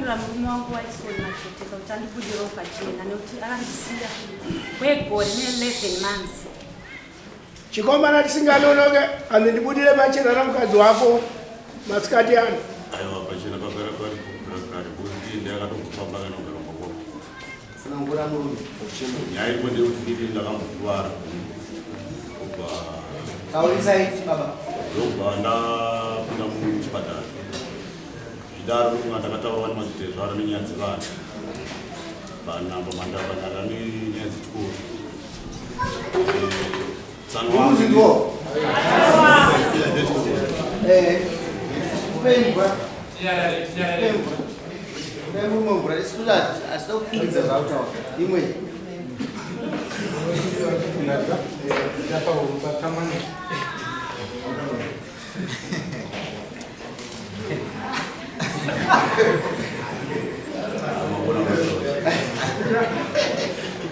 Ndakumbirira murume wangu Waison Macheteka kuti andibudirewo pachena nekuti akandisiya kwegore ne11 months. Chikomana chisinganonoke hanzi ndibudire pachena namukadzi wako masikati ano. Aiwa pachena pagara paripo kare kuti ndakatongofamba kana kugara kumba kwako. Tsanangura murume. Nyaya iripo ndeyekuti ndini ndakambokuvara kubva Taurisai baba. Ndobva ndapinda muchipatara. Zvidaro ndokunga ndakataura nemadzitezvara nenyaya dzevana. Panhamba mandava panhara nenyaya dzechikoro. Tsano wangu. Muzvinzwa. Eh. Kupembwa. Kupembwa. Kupembwa mvura isu asida kufungidza zvautaura. Imwe.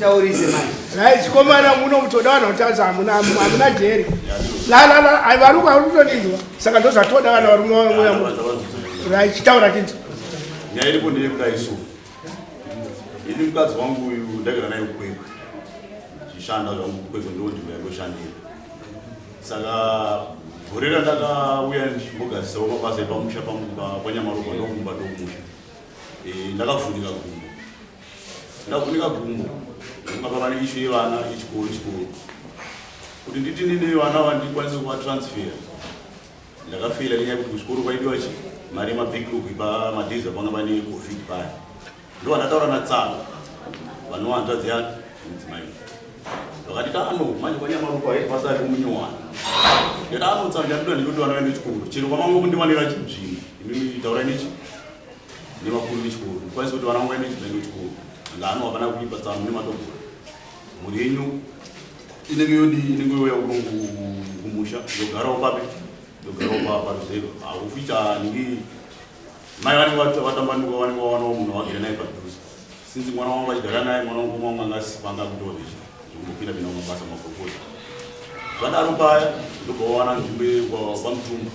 Taurise manje. Right, chikomana muno mutoda vanhu vanotaridza hamuna hamuna jeri. La la la, ai vari vari kutoninzwa. Saka ndozvatoda vana varume vauya muno. Right, chitaura chinzi. Nyaya iripo ndeyekudai so. Ini mukadzi wangu uyu ndagara naye kukwekwe. Chishanda zvangu kukwekwe ndo nzvimbo yandoshandira. Saka gore randakauya ndichimbogadzisawo mabasa epamusha panyamaropa ndokumba ndokumusha. Eh, ndakavhunika gumbo. Ndavhunika gumbo. Ndinga pava neishu yevana yechikoro chikoro. Kuti nditi ndine vana vandikwanise kuvatransfera. Ndakafeila nenyaya yekuti kuchikoro kwaidiwa chi mari yemabacklog pamadays apanga pane covid paya. Ndo vandataura naTsano vanova hanzvadzi yangu mudzimai. Vakati tano manje kwanyamaropa basa ari kumunyowani. Ndati ano Tsano chandinoda ndechekuti vana vaende kuchikoro. Chero kwamango kundiwanira chinzvimbo. Imimi taurai nechi nevakuru vechikoro. Ndikwanise kuti vana vangu vaende kuchikoro. Anga ano hapana kuipa Tsano nematogora. Mhuri yenyu inenge yodii inenge youya kuno kumusha yogarawo papi yogarawo paruzevha hauficha ningi mai vanenge vatambanuka vanenge vawanawo munhu wagere naye padhuze since mwana wangu achigara naye mwana wangu wangu anga asipanga kuitawo zvezvi zvekumbopinda pinda mumabasa makurukota zvadaro paya ndobva wawana nzvimbo kwamutumba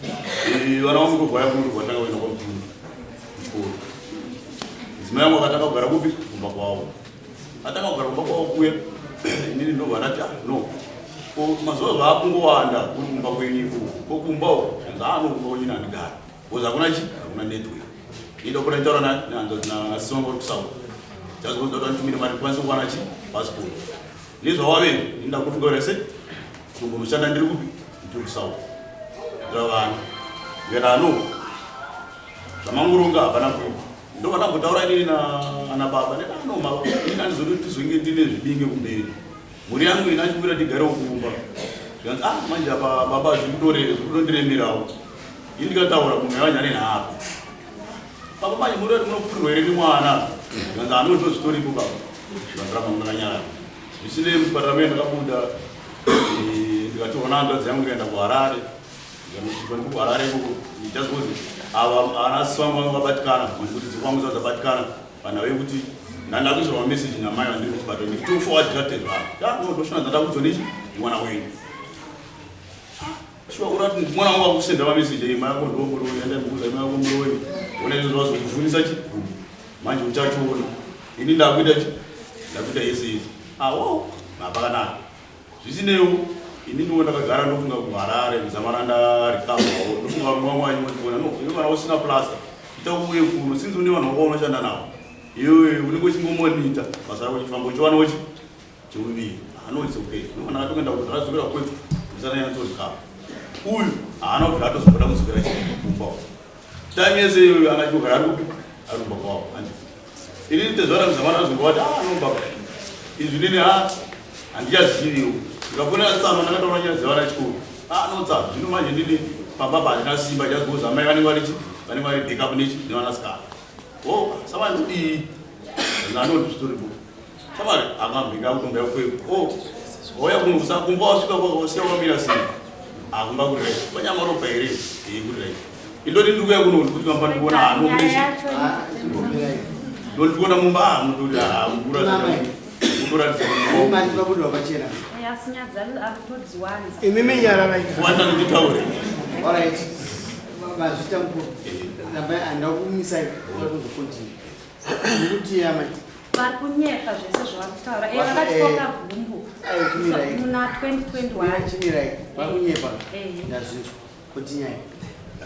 eh, vana vangu ndobva vaya kuno ndobva vatanga kuenda kwamutumba kuchikoro mudzimai wangu akatanga kugara kupi kumba kwavo atanga kugara kumba kwavo kuya inini ndobva ndati ah, no ko mazuva zvaakungowanda kuri kumba kwenyu ikoko ko kumba uko zvanzi ano ah, kumba kwenyu nandigara bcause hakuna chi hakuna network ida kupota nditaura nasisi vangu vari kusouth just because ndatoda nditumire mari ndikwanise kuwana chi passport nezvawave ini ndakufunga kuti se kumbonoshanda ndiri kupi ndiri kusouth ndira vana ndikati ano zvamanguronga hapana kuipa ndovanambotaura inini nababa neanoma ini andizodi tizonge ndine zvibinge kumberi mhuri yangu ina chikumbira tigarewo kumba zvikanzi ah manje apa baba zvikutondiremerawo ini ndikataura munhu yavanya nenharo baba manje muri ati munopfurirwa here nemwana zvikanzi ano ndo zvitoripo baba zvikandiramba ndakanyarara zvisinei muchipatara muye ndakabuda eh, ndikatorwa nahanzvadzi yangu ndikaenda kuharare ndikanosvika ndiko kuharare ikoko just because ava ana sisi vangu vanga vabatikana kuti dzikwangu dzabatikana Vana vekuti ndandakuisirwa mameseji namai vandiri kuchipatara nditi toforward tatezvara ya no ndoshona dzandakudzwa nechi mwana wenyu shuwa urati mwana wangu akusenda mameseji ei mai ako ndomuroyi andaikuuza mai ako muroyi ona izvo zvazokuvhunisa chi manje uchachiona ini ndakuita chi ndakuita yese yese awo mapakanaka Zvisineiwo, ini ndiwo ndakagara ndofunga kuHarare kuzamara ndarikavawo ndofunga varume vangu vachingondifona no iwe kana usina plaster ita uuye kuno since une vanhu vako vaunoshanda navo iwe unenge uchingomonita basa rako uchifamba uchiwanawo chi cheuviri haano it's okay ndofanira ndakatokuenda kuti ndakadzokera kwetu ndisati ndanyatsorikava uyu haana kubvira atozobuda kudzokera kumba Time yese iyoyo anga achingogara ari kupi? Ari kumba kwavo. Handiti. Ini tezvara muzamana azongowati ah no baba. Izvi nini ha handichaziviwo. Ndikafonera tsano ndakataura nyaya dzevana chikoro. Ah no tsano zvino manje ndini pamba pa handina simba just because amai vanenge vari chi vanenge vari backup nechi nevanasikana. Oh saka ndodii? Ndinoti zvitoripo. Shamwari akambinga kutomba yakweko. Oh, wauya kuno kumba wasvika wasiya wakamira sei? Akumba kuri right. Kwanyamaropa here? Eh, kuri right. Indoti ndiri kuya kuno kuti kamba ndikuona ano mune Ndoti ndikuona mumba ah muduri ah mukura. Mukuratidza kuti mari pabudirwa pachena. Asi nyaya dzacho akutodziwanza. Imimi nyararai. Kuwanza nditaure. All right. Mazvita mukuru. Rambai andakumisai kuzokontinue. Nekuti amai vari kunyepa zvese zvavari kutaura. Eh, vakatyoka gumbo muna 2021. Chimirai, vari kunyepa. Ndazvinzwa. Continue.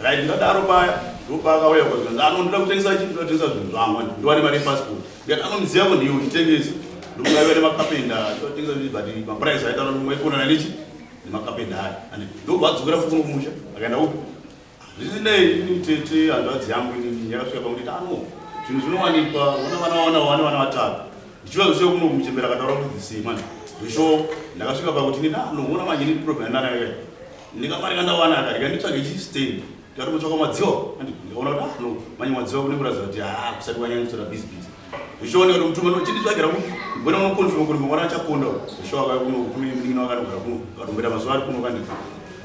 Right, ndadaro paya ndopaakauya kwazvanzi anondoda kutengesa chii, ndoda kutengesa zvinhu zvangu, ndiwane mari yepassport. Ndikati anondiziva ko ndiyo uchitengesa, ndokunga nemakapenda ndotengesa zvinhu, but maprice aitaura maikonana nechi nemakapenda aya. And ndobva adzokera futi kuno kumusha, akaenda kupi. Zvisinei, ini tete hanzvadzi yangu inini yakasvika pakuti ano zvinhu zvinowanikwa, ona vana vaona vane vana vatatu, ndichiva zvisho kuno kumuchembera akataura kuti the same man zvisho. Ndakasvika pakuti ini ano ona manje ini problem yandanayo ndikamari kandawana aka ndikanditsvage chistand, ndikatomutsvaka madziwa, ndikaona kuti ah no, manje madziwa kune kuratidza kuti ah kusati wanyanyisora busy busy zvisho. Ndikatomutuma chinditsvagira kupi mbona unokonfirma kuti mwana achakonda zvisho. Akauya kuno kune munin'ina wake anogara kuno, akatomboita mazuva ari kuno kandi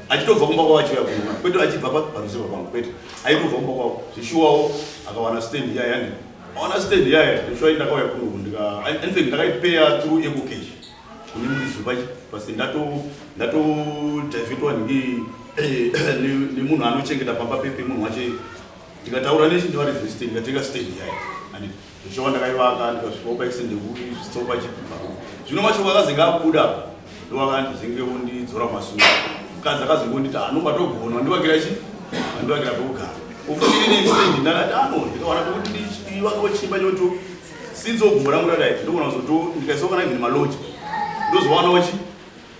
achitobva kumba kwavo achiuya kuno, kwete achibva paruzevha pangu, kwete, aitobva kumba kwavo zvishuwawo. Akawana stand yaya, ndi awana stand yaya zvishuwa. Ndakauya kuno ndika in fact ndakaipeya through EcoCash kune muridzi pachi pasi, ndatodhivhitwa nhingi nemunhu anochengeta pamba pepe munhu wache. Ndikataura nechi ndivaridzi vestand, ndikatenga stand yaya and zvishuwa ndakaivaka, ndikasvikawo paextend yekuisitsawo pachibva. Zvino mashoko akazenge abuda ndoakandizenge ondidzora masure. Mukadzi akazongonditi anobatogona wandivakira chi wandivakira pekugara ufutirine stand. Ndakati ano ndikawana pekuti ndivakawo chimba choto since gumbo rangu radai, ndogona kuzoto ndikaisawo kana even malodge, ndozowanawo chi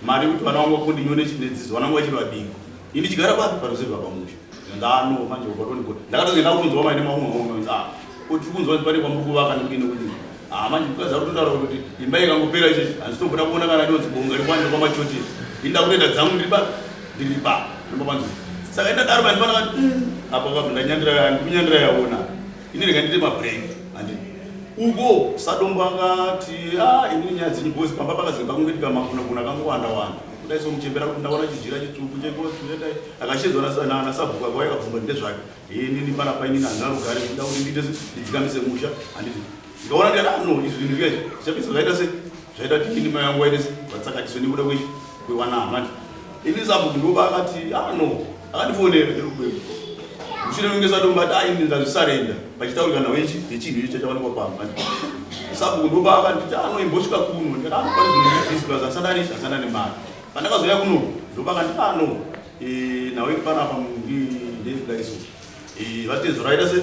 mari kuti vana vangu vakondinyone nedzidzo, vana vangu vachiri vadiki, ini ndichigara papi paruzevha pamusha. Ndano manje ukatondigona ndakatozoenda kutonzwa maine mamwe mamwe ah kuti kunzwa pane kwamuri kuvaka nekudini nekudini. Ah, manje mukadzi ari kutotaura kuti imba ikangopera ichichi handisitomboda kuona kana inonzi bonga rikwanje kwamachoti, inda kutoenda dzangu, ndiri pa ndiri pa ndopapanzi. Saka indadaro vanhu panakati apa kabva ndanyandira, ndikunyandira yaona ini rega ndiite mabreak handi uko. Sadombo akati a inini nyaya dzenyu because pamba pakazenge pakungoitika makunakuna akangowanda wanda kudai. So muchembera kuti ndaona chijira chitsvuku chekotudai akashedzwa nasabhuku akauya akabvunza ndezvake. Inini panapa inini handina rugare, ndida kuti ndiite ndidzikamise musha handiti. Ndikaona ndikati ah no, izvi zvinhu zvika izvi zvichapisa zvaita se zvaita kuti ini mai vangu vaite se vatsakatiswe nekuda kwewana hamati. Ini sabhuku ndoba akati ah no, akandifonera ndiri kukwekwe mushure menge sadomba ati ah ini ndazvisarenda pachitaurika nhau yechinhu icho chachawanikwa pamba. Sabhuku ndoba akanditi ah no, imbosvika kuno. Ndikati ah no, pane zvinhu zvibhizi plus handisati nemari. Pandakazouya kuno ndoba akanditi ah no, nhau iri panapa ndeyekudaiso vatezo raita se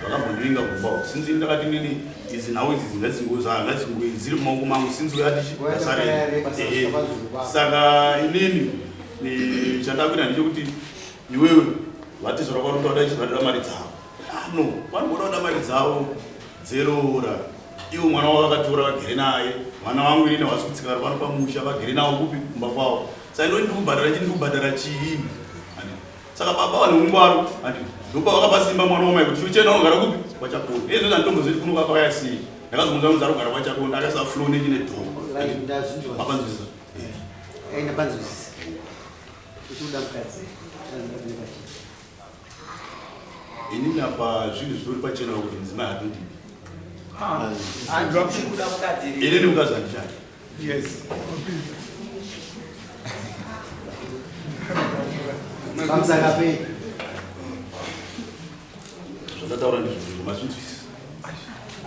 vakambondivinga kumba since ndakati nini idzi nhau idzi ngadzisingoe dziri mumaoko mangu since uyo atichi ndasarenda. Saka inini chandakuita ndechekuti iwewe vatezo rakaruta vada mari dzavo. Ano vanogoda kuda mari dzavo dzeroora, ivo mwana wavo vakatora vagere naye. Mwana wangu inini havasi kutsika pano pamusha, vagere navo kupi kumba kwavo. Saka ndoti ndikubhadhara chii, ndikubhadhara chii? Saka baba vane ungwaro andi ndopa vakapa simba mwana wamai kuti chichena unogara kupi kwachakonda. Izvo zvanditombozivi kuno kwakauya sei, ndakazomunza kunzi arikugara kwachakonda, akaisa floor nechine door. Ndazvinzwa. Mapanzwisisa? Ndapanzwisisa. Uchikuda mukadzi. Inini apa zvinhu zvitori pachena kuti mudzimai hatondidi. Uchikuda mukadzi? Inini mukadzi handichadi. Yes. Pamusaka pei? Zvandataura ndizvo, mazvinzwisisa?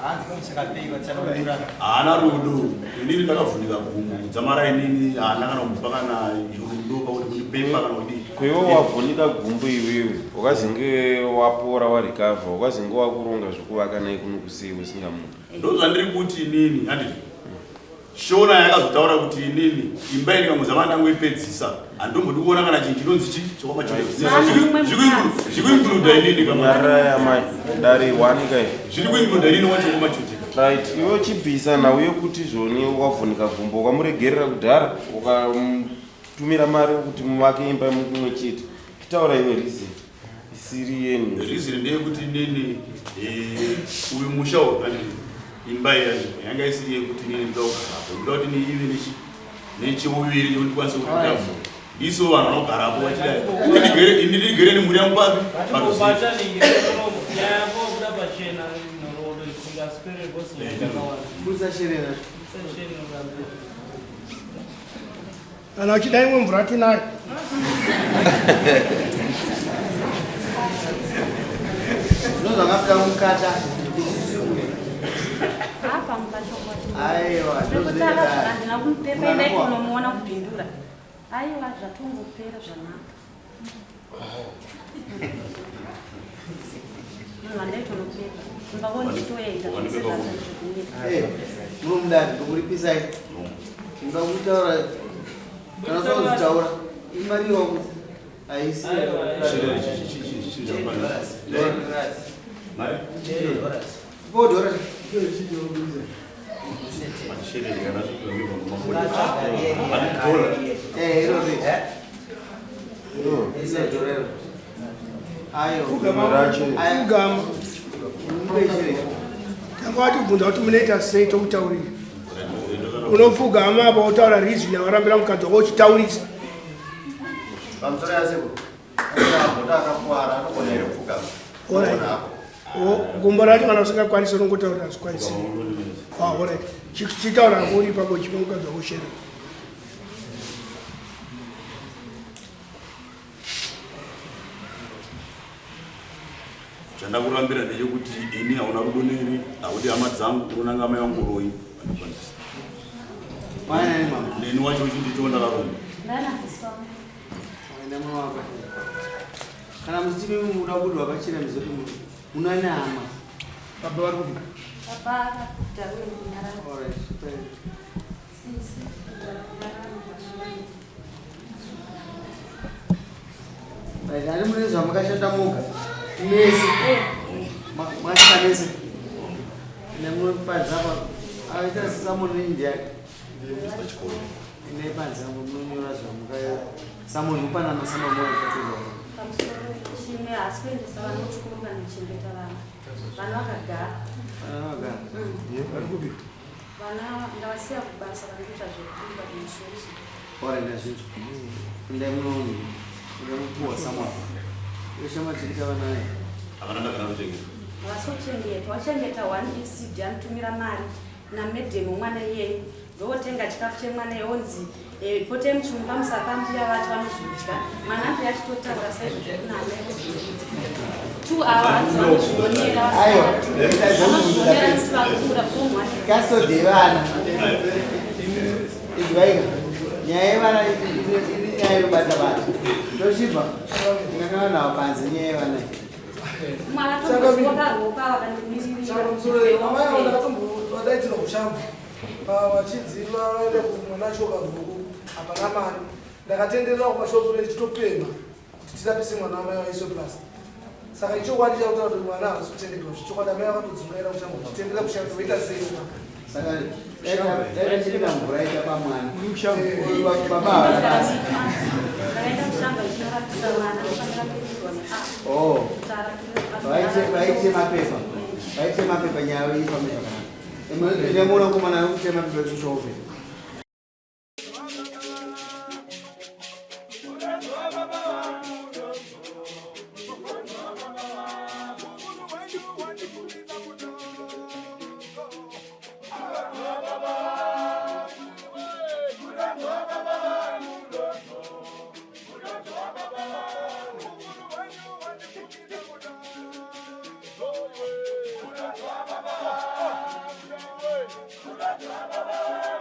Hanzi pamusaka pei, vatsanangura. Haana rudo. Inini ndakavhunika gumbo kudzamara inini haana kana kumbopa kana rudo pakuti kundipepa kana kudii. Kwewe wavhunika gumbo iwewe, wakazenge wapora, warecover, wakazenge wakuronga zvekuvaka naye kuno kusei usingamupi? Ndo zvandiri kuti inini handiti Shona yakazotaura kuti inini imba iyi ndikangozama ndangoipedzisa, handimbodi kuona kana chinhu chinonzi chi Mane mumwe mukadzi. Zvikuincluda inini kama Nyarara yamai, dare one kai. Zviri kuincluda inini wacho kwamachoteka. Right, iwe chibvisa nhau yekuti zvoni wavhunika gumbo, ukamuregerera kudhara, ukamutumira mari kuti muvake imba mumwe chete. Chitaura iwe reason isiri yenyu. Reason ndeyekuti inini uyu musha uyu handiti imba iya yanga isiri yekuti inini ndoda kugarapo, ndoda kuti ive nechiuviri chekuti ndikwanise kuita ndiso vanhu vanogarapo vachidai. Ini ndigere nemhuri yangu papi paruziva. Batibobata nyaya yako kuda pachena, nhoroondo isingaswere because nyaya dzakawanda. Musasherera. Usasherera. Kana uchida imwe mvura tinayo. Ndozvakafika mukata. Apa mupachokwadi. Aiwa, Zvekutanga ndozvinoita. handina kumupepa endai kunomuona kupindura. Aiwa zvatongopera zvanaka. Munhu wandaitonopepa. Kumba kondichitoenda zvese zvazvikunyika. Eh, munomudari ndokuripisai. Munoda kutaura kana usina imari iwakuti haisi. Mari? Four dollars. Eh, iro rate. Iro dollar. Ayo. Pfugama. Pfugama. Tanga watibvunza kuti munoita sei tokutaurira. Unopfugama apa wotaura reason yawarambira mukadzi wako uchitaurisa. Pamusoro yasekuru, ambota akakuwara anogona here kupfugama? Alright. Gumbo racho kana usingakwanisi unongotaurira zvikwanisiro. Ah, alright. Chitaura hako uri ipapo uchipa mukadzi wako shere. Chandakurambira ndechekuti ini hauna rudo neni, haudi hama dzangu, unonanga amai vangu uroyi vandikwanisa. Mwana nani mama? Neni wacho uchinditiwo ndakaromba. Ndanafiswa. Enda muno wako. Kana muchiti mimi munoda kubudirwa pachena muzoti munane hama. Baba vari kupi? Baba akakuta uye kunyarara. Alright. Fine. Sisi kunyarara. Right, ani mune zvamakashanda moga mese makashanda mese nemunopanza apa aita samoni ndiani nepanza munonyora zvamuka samoni upanana samoni wakatozwa Pamusoro chimwe haasi kuendesa vana kuchikoro kana kuchengeta vana. Vana vakagara. Vana vakagara. Vari kupi? Vana ndavasiya kubasa vanoita zvekuimba kumusoro. Alright, ndazvinzwa. Endai munoona mupuwa samoni weshamachengeta vana naye. Havana ndakana kuchengeta. Havasi kuchengeta. Wachengeta one ECD anotumira mari namedhemu mwana iyeye. Ndowotenga chikafu chemwana iye onzi potai muchimupa musapa mbuya vacho vanozodya. Mwana anenge achitotaura saizvozvo kuna amai vozviita. 2 hours vanozvionera Aiwa, vanozvionera kuti vakura form one. Custody yevana. Izwaika. Nyaya yevana iri nyaya yobata bata. Tochibva ndingakanga navo panze nyaya yevana iyi. Mwana tombozviroka vakandimiririra. Amai avo ndakatombovadaidzira kushamva vachinzi vaende kumwana achoka ruoko hapana mari. Ndakatenderera kumashops ndichitopemha kuti tirapise mwana wamai vaiswe plus. Saka ichokwadi chakutaura kuti mwana haasi kuchengetwa zvechokwadi, amai vakatodzungaira kushamva vachitendera kushamva voita sei mwana. Saka dai tachirika mvura ita pamwana. Baba havana basa. Ndakaenda kushamba ndichinorapisa mwana anofanira kuitirwa nea. Oh. Vaite mapepa. Vaite mapepa nyaya ifambe zvakanaka. Ine muona mukomana ari kutema mapepa ekushove. Baba.